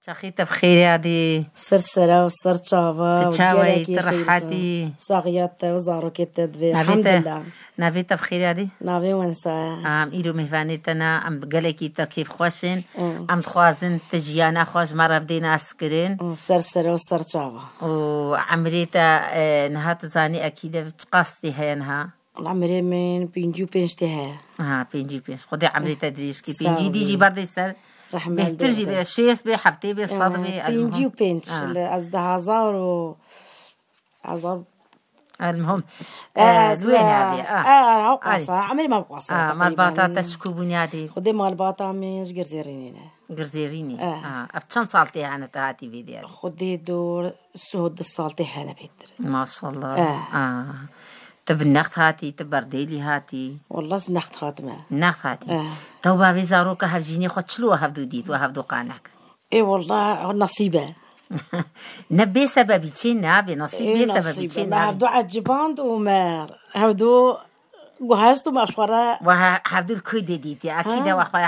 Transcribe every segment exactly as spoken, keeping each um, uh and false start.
Saxî te bi xêrê adî. Ser sera û ser çava Tu û çawa yî? gelekî Tu xêr rehetî? Saxiya te û zarokê te divê. Navê te, Elhamdulillah. Navê te bi xêrê adî? Navê Wensa ye. Em îro mêvanê te ne, em gelekî te kêfxweş in. Hı. Em dixwazin tu jiyana xwe ji me re bidê naskirin. Hı, ser sera û ser çava. Û emrê te, e, niha tu zanî ekî de çiqas tê heye niha? Wela, mirê min pêncî û pênc tê heye. Ha, pêncî û pênc. Xwedê emrê te dirêj kî. Sağ Pêncî dî jî olun. Berdê ser. Rahmet Bêhtir jî berdê. Be, şêst bê, heftê bê, sed bê, Evet, pêncî û pênc. Ha. Li ez di hezar û hezar. Elmuhim. Eh, Eh, li wê navê, ah. Eh, ha, Ay. qasa, emrê me qasa, Ah, takriben. Malbata te ji ku bûn yadî? Xwedê malbata min ji Girzêrînê ne. Girzêrînê. Eh. Ah, ev çend sal tê hene te hatî vê diyarê? Xwedê dor sih û du sal tê hene bêtir. Maşallah. Eh. Ah. Tu bi next hatî, tu berdêlî hatî? Wallah, ez next hatime. Next hatî. Eh. Te û bavê zaroka hevjînê xwe çilo hevdû dît û hevdû qanek? Ê, wallah, nasîb e. Ne bê sebebî çê nabê, nasîb Ê, bê sebebî nasîb e. çê Me nabê. hevdû eciband û me hevdû guhest û me ji xwe re Wa he-, hevdû li ku dê dîtî? Ekî Ha? de wa xwe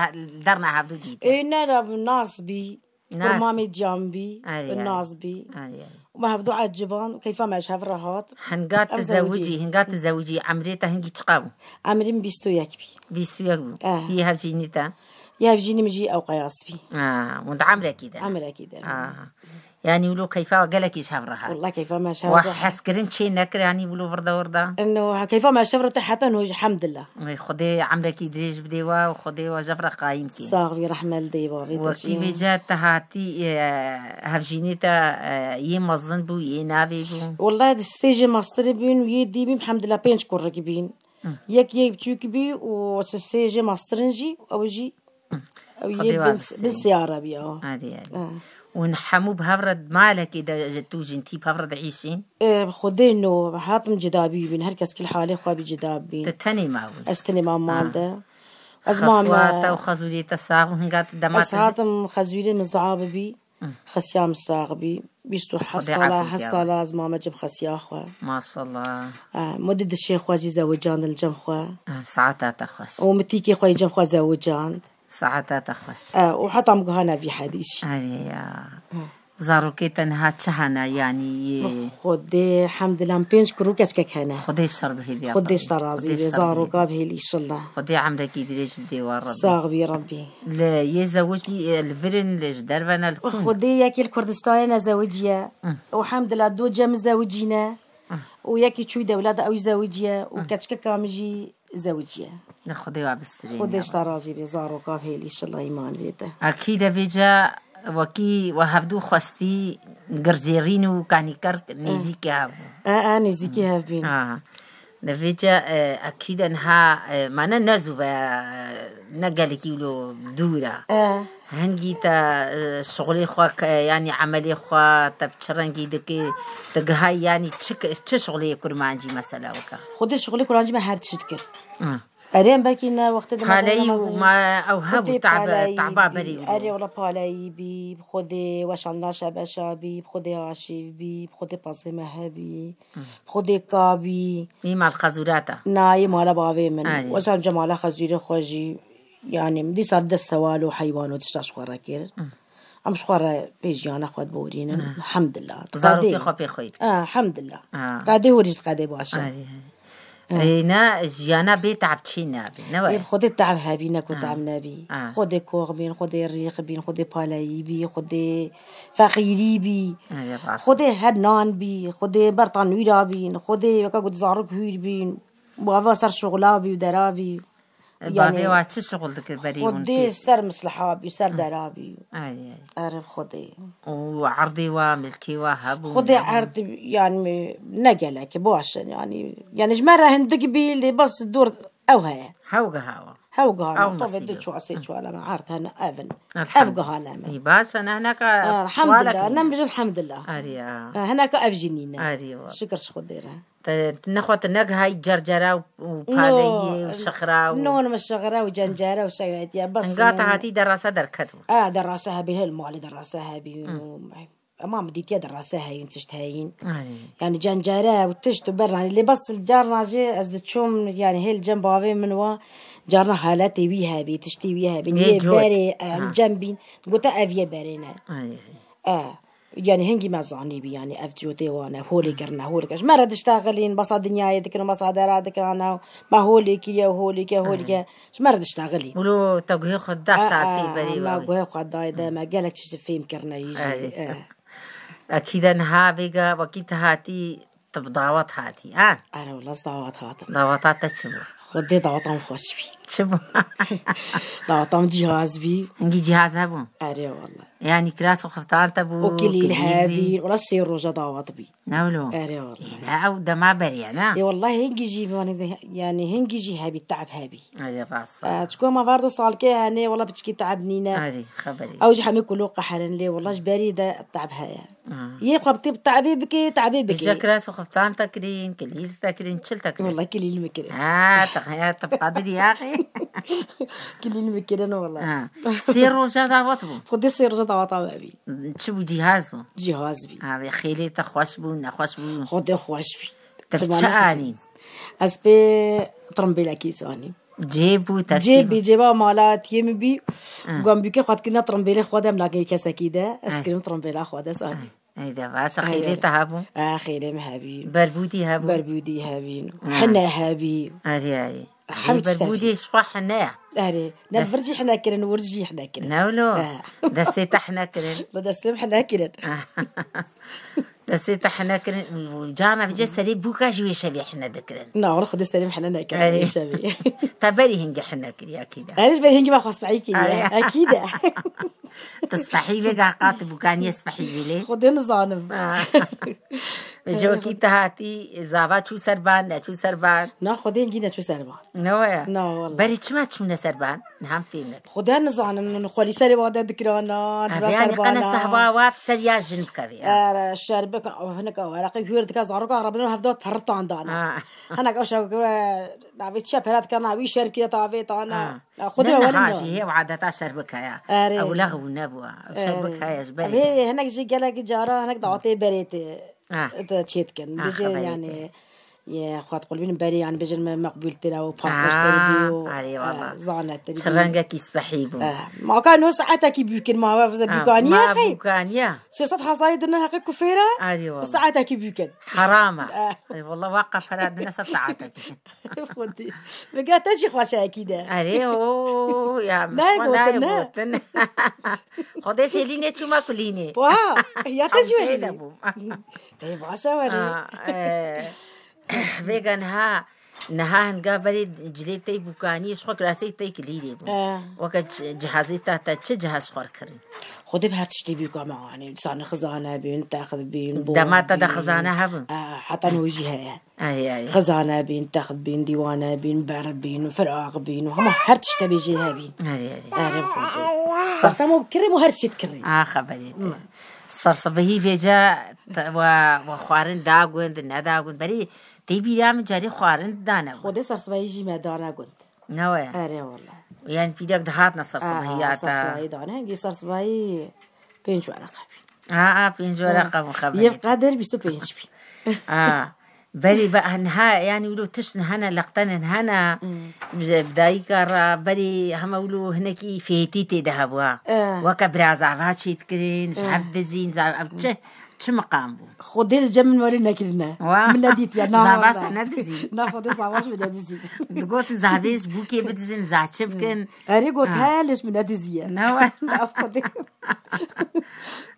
derna hevdû dîtî. Ê, ne rev nas bî. Nas. Kurmamê ciyan bî, Ay, ay. nas bî. Ay, ay. Û me hevdû eciban, keyfa me ji hev re hat. Hinga tu Em zewicî. zewicî, hinga tu zewicî, emrê te hingî çiqa bû? Emrê min bîst û yek bî. Bîst û yek bû. Eh. Yê hevjînî te? Yê hevjînî min jî ew qeyas bî. Ah, hûn di emrekî de ne? Emrekî de ne? Ah. Yanî wilo keyfa gelekî ji hev re hat. Wallah keyfa me ji hev Wa re hat. hezkirin çê nekir, yanî wilo virde wirde? Eno, ha, keyfa me ji hev re te heta no jî, hemdillah. Ey, Xwedê emrekî dirêj bidê we û Xwedê we ji hev re qayîm kê. Sax bî, rehme li dê bavê te Wekî jî. vêce te hatî, e, hevjînê te, e, yê mezin bû, yê navê bû? Wallah, di sê jê mastirê bîn û yê dî bîn, hemdillah, pênc kurik bîn. Hı. Yek yê biçûk bî û sê, sê jê mastirin jî, ew jî, Hı. ew Xwedê yê wa bin, bistê. bin siyara bî, ew. Arî, arî. Hı. Û hemû bi hev re malekê de ji tu jin tî bi hev re diîşîn? Ê, bi Xwedê no, hatim cida bî bîn, her kes kil halê xwe bî cida bîn. Tu tenê mabû? Ez tenê mam mal Ha. de. Ez Xeswa mam, te û xezûrê te sax û hinga tu dema Ez te hatim xezûrê min sax bibî. Hı. Xesiya min sax bî. Bîst û heft Xwedê sala, efû heft kiya sala ez mame cem xesiya xwe. Maşallah. E, mudî dişê xwe jî zewicandin cem xwe. E, saeta te xweş. Û mitîkê xwe jî cem xwe zewicand. Saeta te xweş. E, û heta em guhane vî hedî jî. Arê ya. Hı. Zarokê te niha çi hene, yanî yê? Xwedê, hemdillah, em pênc kur û keçkek hene. Xwedê şer bihêlî ya Xwedê te. ji te razî Xwedê be, şer zaroka bihêlî. bihêlî, inşallah. Xwedê emrekî dirêj bidê we Rebbî. Sax bî Rebbî. Li yê zewicî, e, li vir in, li ji derve ne, li ku in? Xwedê yekê li Kurdistanê ne zewicî ye. Hı. Û hemdillah, do cem zewicî ne. Hı. Û yekî çûy dewleta ew zewicî ye. Û Hı. keçkeka min jî zewicî ye. Li Xwedê we bistirîne Xwedê ji te razî be, zaroka hêlî şila îman vê te. Ekî de vêce wekî we hevdû xwestî girzêrîn û kanîker nêzîkî hev bû. E, e, nêzîkî hev bîn. Ha. Li vêce, e, ekî de niha, e, mane ne zû ve, e, ne gelekî wilo dûr e. E. Hingî te, e, şixulê xwe ke, yanî emelê xwe te bi çi rengî dikê, te gihayî yanî çi ke, çi şixulê kurmancî mesela weke? Xwedê şixulê kurmancî me her tişt kir. Hı. Erê, em belkî ne wextê de Paleyî û ma ew hebû, Xwedê tabe, paleyî taba bî. berî wilo. Erê, wela paleyî bî, bi Xwedê weşanna şebeşa bî, bi Xwedê aşîv bî, bi Xwedê pazê me hebî, Hı. bi Xwedê ka bî. Î mal xezûrata. Na, î mala bavê min. Erê. Wesa em cemala xezûrê xwe jî, yanî, min dîsa des sewal û heywan û tişta ji xwe re kir. Hı. Em ji xwe re pê jiyana xwe diborînin. Hı. Hemdillah. Zarokê Qedê. xwe pê xwe yî. Ha, hemdillah. Ha. Qedê hûrî ji qedê baş e. Erê, erê. Ê, ne, jiyana bê te'b çî nabî, ne Ê, were? Xwedê te'b hebî, ne ku Ha. te'b nebî. Ha. Xwedê kox bîn, Xwedê rîx bîn, Xwedê paleyî bî, Xwedê feqîrî bî. Erê, rast. Xwedê her nan bî, Xwedê ber tanwîra bîn, Xwedê weke got zarok hûr bîn, bava ser şoxla bî û dera bî. Yanî, Bavê wa çi şixul dikir berî hûn Xwedê pêş? ser misliha bî, ser dera bî. Ay, ay. Erê, Xwedê. Û erdê wa, milkê wa hebû, Xwedê nebû? erd, yanî, ne gelek, baş e, yanî, yanî, ji me re hindik bî, lê bes dor ew heye. Hew giha wa. Hew giha Ew me, tovê nasîb du e. çuwa, sê çuwa me erd hene, ev in. Ev Elhamdulillah. giha ne me. Î, baş e, ne hineka Elhamdulillah, walek ne nîne. bijin hemdillah. Arî ya. E, hineka ev jî nîne. Arî wa. Şikir ji Xwedê re. Te, te nexwe te negihayî cercera û, û No, paleyî û şixra û no, min şixra û cencere û şewetiye, bes Hinga te min hatî derasa derket bû. A, derasa hebî, hil malê derasa hebî Hı. û, ema min dîtiye derasa heyîn, tişt heyîn. Ay. Yanî cencere û tişt û beranî. Lê bes carna jî ez diçûm, yanî hêl cem bavê min wa, Carna haletê wî hebî, tiştê wî hebî. Yê Yê cot. Berê, e, Ha. cem bîn. Gote ev yê berê ne. Ay, ay. E, yani hingî me zanî bî, yani ev cotê wan e, holê kirine, holê kirine. Ji me re diştexilîn, basa dinyayê dikin, basa dera dikin, ana, me holê kiriye, holê kiriye, holê kiriye. Ji me re diştexilîn. Wilo te guhê xwe deh E, saet fî e, berî me wî. Guhê xwe dayê de, me gelek çi fêm kirine yî jî. Ay. E. Ekî de niha vêga wekî te hatî, tu bi dawet hatî, ha? Are wala ez dawet hatim. Daweta te çi bû? Xwedê daweta min xweş bî. Çi bû? Daweta min cîhaz bî. Hingî cîhaz hebû? Are wala. Yani kiras û xiftan te bû, Û kilîl kilîl bî? Hebî. Wala sê roja dawet bî. Ne wilo? Are wala. Ê, ne ew dema beriye, ne? Ê, wala hingî jî, yani, de, yani hingî jî hebî, te'b hebî. Erê rast. E, çiko ma vardo salkê hene, wala piçkî te'b nîne. Erê, xeberî. Ew jî hemî kulo qeherin lê, wala ji berî de te'b heye. Ha. Yê xwe bi tê-, te'bê bike, te'bê bike. Îja kiras û xiftan te kirîn, kilîl te kirîn, çil te kirîn. Wala kilîl min kirin. Ha, te xeya te bi qedirî axî. Kilîl min kirin wala. Ha. Sê roja dawet bû. Xwedê sê roja daweta me bî. Çi bû, cîhaz bû? Cîhaz bî. Ha, vê xêlê te xweş bû, nexweş bû? Xwedê xweş bî. Te çi anîn? Ez pê trimbêlekî zanî. Cêb û taksî Cêbî, bû. Cêba mala tiyê min bî. Ah. Gom bîkê xwe dikirine trimbêlê xwe de em lagê kesekî de. Ez Ah. kirim trimbêla xwe de zanî. Ah. Ey de baş, Ay, xêlê ay. te hebû? Ah, xêlê min hebî. Berbûdî hebû? Berbûdî hebî. Ah. Hine hebî. Arî, arî. Hemî Ê, tişt berbûdî hebî. Ji xwe hine ye. Erê. Ne Dest- vir jî hine kirin, wir jî hine kirin. Ne wilo? Ah. Destê te hine kirin. Li destê min hine kirin. Destê te hene kirin, carna vêce serê bûka jî wê şevê hene dikirin. Na, wala xwedê serê min hene nekirin Erê. Wê şevê. Te berî hingî hene kiriye, ekîd e. Erê, ji ber hingî me xwe spehî kiriye. Erê. Ekîd e. Tu spehî vê gah qat bûkaniye spehî vê lê. Xwedê nizanim. Ha. Vêce wekî te hatî, zava çû ser ban, neçû ser ban. Na, xwedê hingî neçû ser ban. Ne waya? Na, wala. Berî çima çûne ser ban? Niha em fêm nekin. Xwedê nizanim, xwelî serê wan de dikirana, Ev dibe yani ser qene bana. Sehwa wa bi ser ya jin bikevê, ha. Ere, şer bikin, ew hinek ew heraqê hûr dike, zaroka rabin hevda peritan dana. Ha. Hinek ew şev kire, navê çiye pera dike, navî şer kire tavê tana. Ha. Ya, xwedê Ne welin niha da. Jî hê û adeta şer bike ya. Erê. Ew lex û nebû, ew şer Erê. Bike ya ji berê. Ev hê hinek jî gelek cara, hinek dawetê berê tê. Ah. Te çê dikin. Ah, Bêje xeberê yani, te. Ye, xwat qulbîn berê yani bêjin me meqbûltir û paqijtir bî û, Ah, arê wala. Eh, zanetir Çi bî. Rengekî spehî bû. Eh, ma ka no saetekî bûkin ma ve Ah, bûkaniye ma xey. Bûkaniye. Sê sed hezarî dine heqê kufêre. Arê wala. Saetekî bûkin. Harama. Eh. Arê wala wa qefera dine ser saetekî. Xwedî. Vega te jî xweşe ekî de. Arê o ya Ne miswa gotin, nayê ne? Gotin. Xwedê şêlînê çûma kulînê. Wa, ya te jî Hewşeyê welî. De bûm. Ê, baş e welî. Ah, eh, vêga niha, niha hinga berê cilê tey bûkanî, ji xwe kirasê tey kilîrê bû. Eh. Weke ci-, cihazê te, te çi cihaz xwar kirin? Xwedê bi her tiştî bî ka me anî. Sanî xizane bîn, text bîn, bor Dema te de bîn. Xizane hebin? Eh, heta no jî heye. Ay, ay. Xizane bîn, text bîn, dîwane bîn, ber bîn, firaq bîn, hema her tişte bê jê hebîn. Ay, ay. Erê xwedê. Saxta mo kirê mo her tişt kirê. Ah, xeberê te. Sersibihî vêce te-, we, we xwarin da gund, neda gund. Berî tê bîra min carî xwarin dane gund. Xwedê sersibihî jî me dane gund. Ne waya? Erê wala. Yani pîrek dihatne sersibihî Aha, ya te. Sersibihî dane. Hingî sersibihî pênc wereqe bîn. Ha, ha, pênc wereqe bû xeberê. Yê qedir bîst û pênc bîn. Ha. Berî be, niha, yani wilo tişt hene, leqtenin hene. Hmm. Bi dayika re berî heme wilo hinekî fêtî tê de hebû ha. Eh. Weke birazava çêdikirin, ji Eh. hev dizîn, za-, ev çi, çi miqam bû? Xwedê li cem min werî nekirine. Wa. Min nedîtiye, na Zava wala. Se nedizî. Na xwedê zavaş min nedizî. Digotin zavê ji bûkê bidizin, za çi bikin. Erê got Ha. he, lêş min nediziye. Ne we? Na xwedê.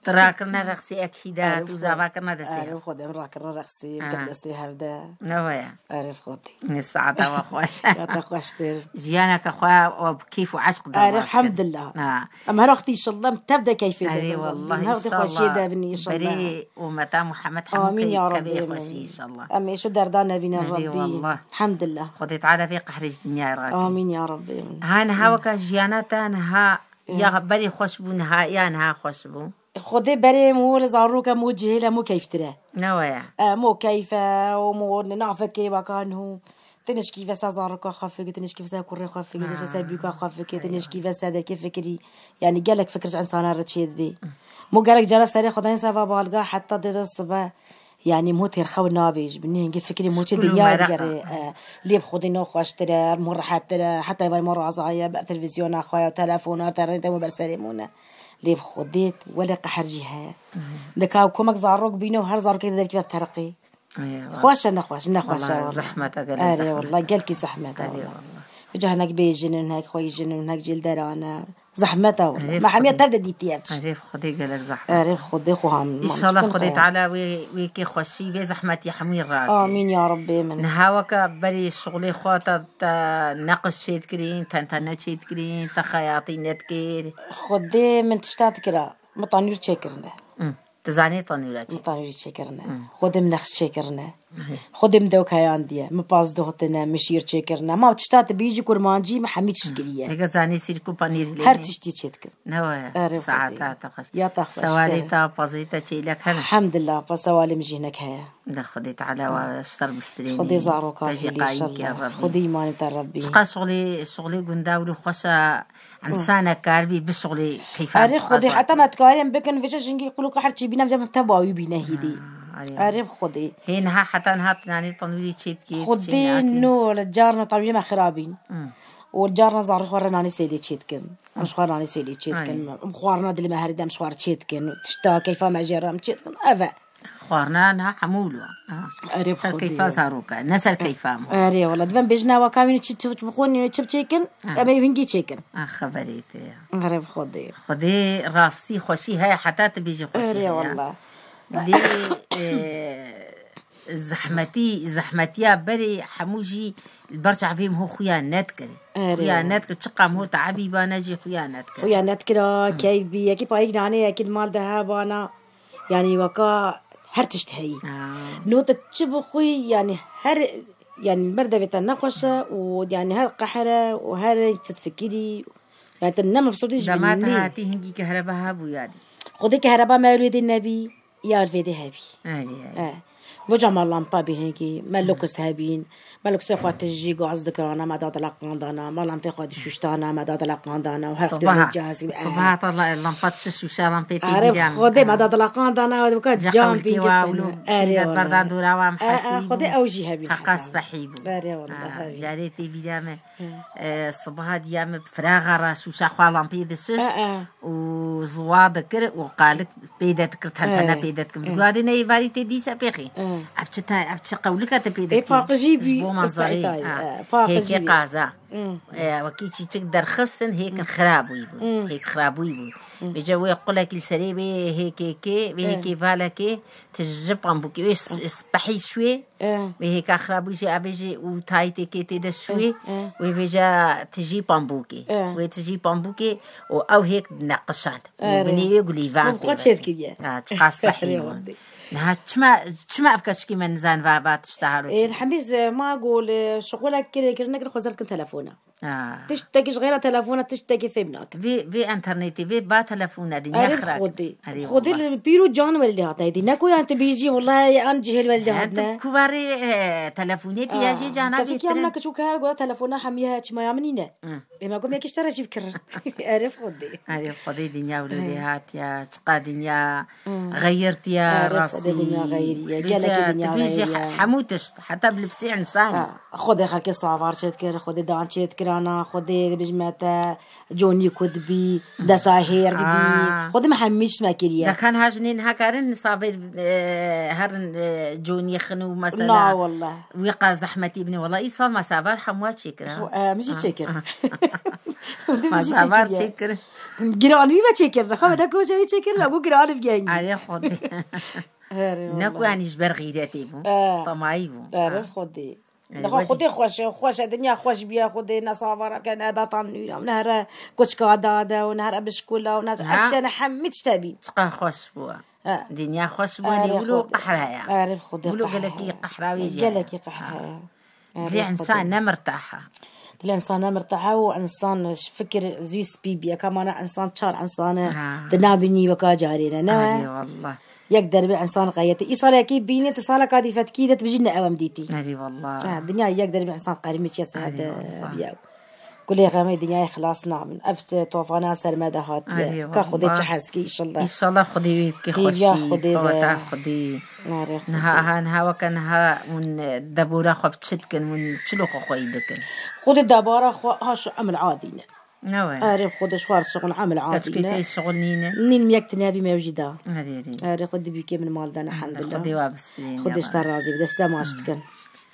Tu rakirine rexsê ekî de, Erê tu xwe-, zava kirine destê. Erê xwedê min rakirine rexsê, Ha. Kir destê hev de. Ne we ya? Erê xwedê. Ne saeta we xweş. Ya te xweştir. Jiyaneke xwe we bi keyf û eşq de Erê, rast kir. Elhamdulillah. Ha. Em her wextî inşallah em tev de keyfê de Erê bin Rabbî. Wellahî, Her wextî xweşiyê inşallah. De bin inşallah. Berê ûmeta Muhammed hemû Amîn ya keyfê Rabbî, keyfê xweşî amîn. Inşallah. Em êşo derda nebîne Erê Rabbî. Wallah. Elhamdulillah. Xwedê Teala vê qehrê ji dinyayê rakî. Amîn ya Rabbî, amîn. Ha, niha weka jiyana te niha Ya berê xweş bû, niha, ya niha xweş bû. Xwedê berê mo li zarok e, mo cihêl e, mo keyftir e. Ne waya? E, mo keyf e, û mo nafekê weka niho. Tinişkî vese zaroka xwe fikir, tinişkî vese kurê xwe fikir, tinişkî vese bûka xwe fikir, tinişkî vese derkê fikirî. Yani gelek fikir ji insana re çêdibê. Mo gelek cara serê xwe dayên seva balga heta dê sibe. Yanî mo têr xew nabê ji binî hingî fikrê mo çi Şikul û dinya mereqa. Digerê. E, lê bi Xwedê no xweştir e, mo rehettir e. Heta êvarê mo razaye, ber televîzyona xwe ya, telefona, internetê mo ber serê mo ne. Lê bi Xwedê welê qeher jî heye. Dika komek zarok bîne û her zarokê de derkeve bi teriqî. Ê, Xweş e, nexweş, nexweş e, Wala, wala. Zehmet e, gelek Erê, zehmet. Wala, gelkî zehmet e, Erê, wala. Wala. Bi ca hinek bêjin in, hinek xweyîjin in, hinek cêl deran e. Zehmet e, wala. Erê, Me hemiya Xwedê. Tev de dîtiye. Erê, Xwedê gelek zehmet. Erê, Xwedê xwe ham. Înşallah Xwedê Teala wê, wê kê xweşî, wê zehmetî hemû rakê. Amîn ya Rabbê min. Niha weke berî şixulê xwe te, te neqiş çêdikirîn, tentene çêdikirîn, te xeyatî nedikir. Xwedê min tişta dikira. Min tanûr çêkirine. Hı. Tu zanî tanûra çi? Min tanûrî çêkirine. Hı. Xwedê min nexş çêkirine. Hı. Xwedê min dewkeyan diye. Min pas dohtine, min şîr çêkirine. Ma tişta tu bêjî kurmancî, min hemî tişt kiriye. Heke zanî sîrk û panîr lê Her ne? Tiştî çêdikim. Ne waya? Erê Saeta Xwedê. Te xweş. Ya te xweştir. Sewalê te, pazê te çêlek hene? Elhamdulillah, pa sewalê min jî hinek heye. De Xwedê Teala wa ji ser bistirênî. Xwedê zaroka Te jî xêlî qayîm inşallah. Ke Rebbî. Xwedê îmanê te Rebbî. Çiqa şixulê, şixulê gunda wilo xweş e. Însanek karbî bişuxulê keyfa Erê Xwedê, heta me dikarê em bikin, vêca jingî qulûka her çî bîne, vêca me tev bawî bîne hîdî. Ha, erê. Erê bi Xwedê. Hê niha heta niha nanê tanûrî çêdikê, Xwedê çênakê. No, li carna tanûrê me xirabîn. Hmm. Û carna zarê xwe re nanê sêlê çêdikim. Em ji xwe nanê sêlê çêdikin. Aynen. Em xwarina dilê me herî dem ji xwe re çêdikin. Tişta keyfa me jê re em çêdikin. Ev e. Xwarina niha hemû wilo. Ha. Erê Ser Xwedê. Keyfa zaroka, ne ser keyfa me. Erê wala, divem bêjina wa ka wî çi, çi bixwin, çi biçêkin, Ha. Em ê hingî çêkin. Ha, xeberê te ya. Erê bi Xwedê. Xwedê rastî xweşî heye, heta tu bêjî xweşî Erê heye. Wala. Lê, e, zehmetî, zehmetiya berê hemû jî li ber çavê min ho xuya nedikir. Erê Xuya wala. Nedikir, çiqa min ho teebî bane jî xuya nedikir. Xuya nedikira, keyf bî, yekî payîk nanê, yekî li mal de hebana. Yanî weka her tişt heyî. Aa. No te çi bixwî, yanî her, yanî berdevê te nexweş e û yanî her qeher e û her tu difikirî. Yanî te ne mebsûtî ji Dema te binî. Hatî hingî kehreba hebû yadî. Xwedê kehreba me li wê dê nebî, ya li vê dê hebî. Erê, erê. E. Voca me lampa bî hingî, me lokis hebîn. Me li qisê xwe tijî gaz dikirana, me dadila qandana, me lampê xwe dişuştana, me dadila qandana û her Sibaha. Xwedê cihazî, eh. Sibaha ta la-, lampa dişe şûşe, lampê tê Erê bîra me. Xwedê, me dadila qandana, wê dika Ca can qewlkê pîngis wa bîne. Wilo, Erê tê de wala. Berdan dora wa em Eh, eh, hetî Xwedê bû. Ew jî hebîn Heqa heta. Spehî bû. Erê wala, Ah, hebîn. Carê tê bîra me. Eh. Eh, sibaha diya me firaxa ra şûşa xwe lampê dişiş. Eh, eh. Û ziwa dikir û qalik pê de dikir, tentene Erê. Pê de dikir. Erê. Diguha de ne êvarî tê dîse pêxî. Erê. Ev çi te, ev çi qewlika te pê Ê dikî? Paqijî bî, Ji bo manzarê. Îsmaîl Tayî, Ha. Erê, paqijî Hêkê bî. Qaza. Hmm. E, wekî çîçik derxistin, hêkin Hmm. xirabûyî bû. Hmm. Hêk xirabûyî bû. Hmm. Vêce wê qulekî li serê wê hêkê kê, wê Erê. Hêkê valekê, tijî pambûkê. Wê s-, Hmm. spehî şûê, Eh. Wê hêka xirabû jî avê jî û tayîtê kê tê de şûê, Eh, eh. Wê vêja tijî pambûkê. Eh. Wê tijî pambûkê û ew hêk neqişan. Û Erê. Binê wê gulîvan Min xwe tê çêdikiriye. Ha, çiqas behî Erê bûn. Wendê. Niha çima, çima ev keçikî me nizan va, va tişta haro Ê, çi? Hemî ze ma gol, e, şixulek kirê, kirine kir xwe zer dikin telefona. Ah. Tiştekî ji xeyra telefona, tiştekî fêm nakim. Vê, vê internetê, vê ba telefona dinya Erê xira. Xwedê. Erê Xwedê wala. Li pîr û can welî hatayê dî. Ne ku yan tu bêjî, welahi an cihêl welî He, hatine. Tu kuvarê, e, telefonê pîya Ah, jê cana keçik ya bêtirin. Min keçûk he, goya telefona hemiye he, çima ya min nîne. Hı. Ê, me gom yekî ji te re jî bikirin. Erê Xwedê. Erê Xwedê dinya wilo lê Hı. Hatiye, çiqa dinya Hı. Xeyirtiye, Erê rastî. Xwedê dinya xeyiriye. Vêca Gelekî dinya tu bêjî xeyiriye. Hemû tişt, heta bi lipsî însanî. Ha. Xwedê xelkê savar çêdikir, Xwedê dan çêdikirana, Xwedê bijme te conî ku dibî, desa hêr dibî. Ah. Xwedê me hemî tişt me kiriye. Dekan ha jinên hekarin sabê, e, herin, e, conî xin û mesela. Na wallah. Wî qas zehmetî binê. Wallah, îsal me savar hemwa çêkir, ha. Xwe, e, min jî Ha. Çêkir. Xwedê min jî Savar çêkiriye. Çêkir. Giran wî me çêkir. Xwe ne koşa wî çêkir, me got giran ev gengî. Erê Xwedê. Erê Ne ku wallah. Yanî ji ber xîretê bû. E. Tamayî bû. Erê Ha. Xwedê. Erê, Nexwe wecî. Xwedê xweş e, xweş e, dinya xweş bûye, Xwedê ne savara ke, ne betan nûra, ne here koçka dade û ne here bişkula û ne Ha. Ev şene hemî tişte bîn. Çiqa xweş bû. Ha. Dinya xweş bû, Erê nê wilo Xwedê. Qehr heye. Erê Xwedê Wilo qehr gelekî heye. Qehra wê jî Gelekî heye. Qehr Ha. Heye. Erê Dilê Xwedê. Însan ne mirtah e. Dilê însan ne mirtah e û însan ji fikir zû spî bîye. Ka mana însan çar însan e. Ha. Di nabînî weka carê ne, ne? Erê wallah. Yek derbê însan qeyetê. Îsal yekî bînê, tu saleka dî fetkî de tu bijî ne ew em dîtî. Erê wallah. Ha, dinya yek derbê însan qermî çiye seher Erê de wallah. Biye. Bilê xemê dinyayê xilas nabin. Ev tofana ser me de hatiye. Erê Ka Xwedê wallah. Çi heskî, inşallah. Înşallah Xwedê wê bike Hêviya xweşî, Xwedê be. Qeweta Xwedê. Erê Xwedê. Niha, ha, niha weke niha hûn, e, debora xwe bi çi dikin, hûn çilo xwe xweyî dikin? Xwedê debara xwe ha şu emil adî ne. Ne we? Erê Xwedê ji xwe re şixul emil adî Keçkê ne. Tê şixul nîne? Nîn yek tine bî mewjî da. Erê, erê. Erê Xwedê bîkê min mal dane, elhamdulillah. Xwedê wa bistîne. Xwedê ji te razî be, destê ma ştikin.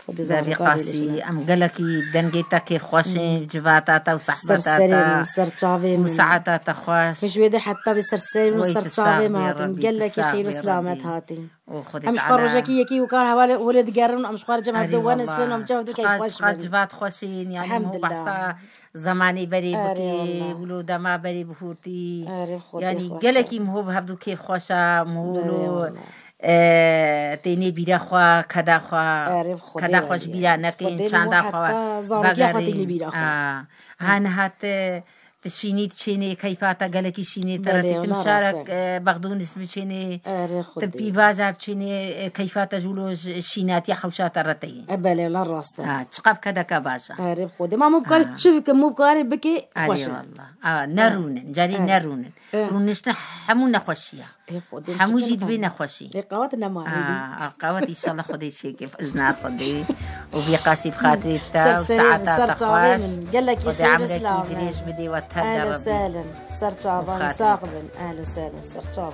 Xwedê Zerî zarokar Qasî, bêleşine. Em gelekî dengê te kêxweş ê, Hmm. civata te û Ser sehbeta serê te min, ser çavê û min. Saeta te xweş. Min ji wê de heta vê ser serê min û Wey ser tu çavê sax min bê hatin. Rebî, tu Gelekî sax xêr û bê silamet Rebî. Hatin. Û Xwedê Em ji xwe Teala rojekî yekî û kar hevalê holê digerin, em ji xwe re cem hevdu Erê wenisin, wallah. Em cem hevdu Çiqas, keyfxweş çiqas bin. Civat xweş ê, yanî Elhamdulillah. Wasa zemanê berê Erê bikê, wallah. Wilo dema berê bihurtî. Erê Xwedê Yanî xweş gelekî e. Min hov hevdu keyfxweş e, min hov Erê wilo, wallah. E, tênê bîra xwe, keda xwe, Erê Xwedê keda xwe ji welî bîra e. Nekên, Xwedê çanda min xwe heta zarokî xwe vegerîn. Tênê bîra xwe. Ha. Ha, niha te, te şînî diçênê, keyfa te gelekî şînê te Belê, re tê. Ti wala mişarek, rast e. E, bexdûnis biçênê, Erê ti Xwedê. Pîvaza biçênê, e, keyfa te ji wilo ji şînatiya hewşa te re tê. E, belê, wala rast e. Ha, çiqas kedeke baş e. Erê Xwedê. Ma mû bikarî Ha. Çi bike, mû bikarî bike Erê xweş e. Wallah. A, ne Ha. rûnin, carî Ha. ne rûnin. Eh. Rûniştin hemû nexweşiya. Ê Xwedê, Hemû çi jî dibê bike nexweşî. Ê qawet nema A, hêdî. A, qawet înşallah Xwedê çêke, bi izna Xwedê. Û vî qasî bi xatirê te Ser û serê min, saeta ser te çavê xweş. Min. Gelekî Xwedê xêr û emrekî silamet. Dirêj bidê we tev de Ehlen Rebî. Sehlen. Ser çavan, Xatirê sax te. Bin. Ehlen sehlen, ser çavan.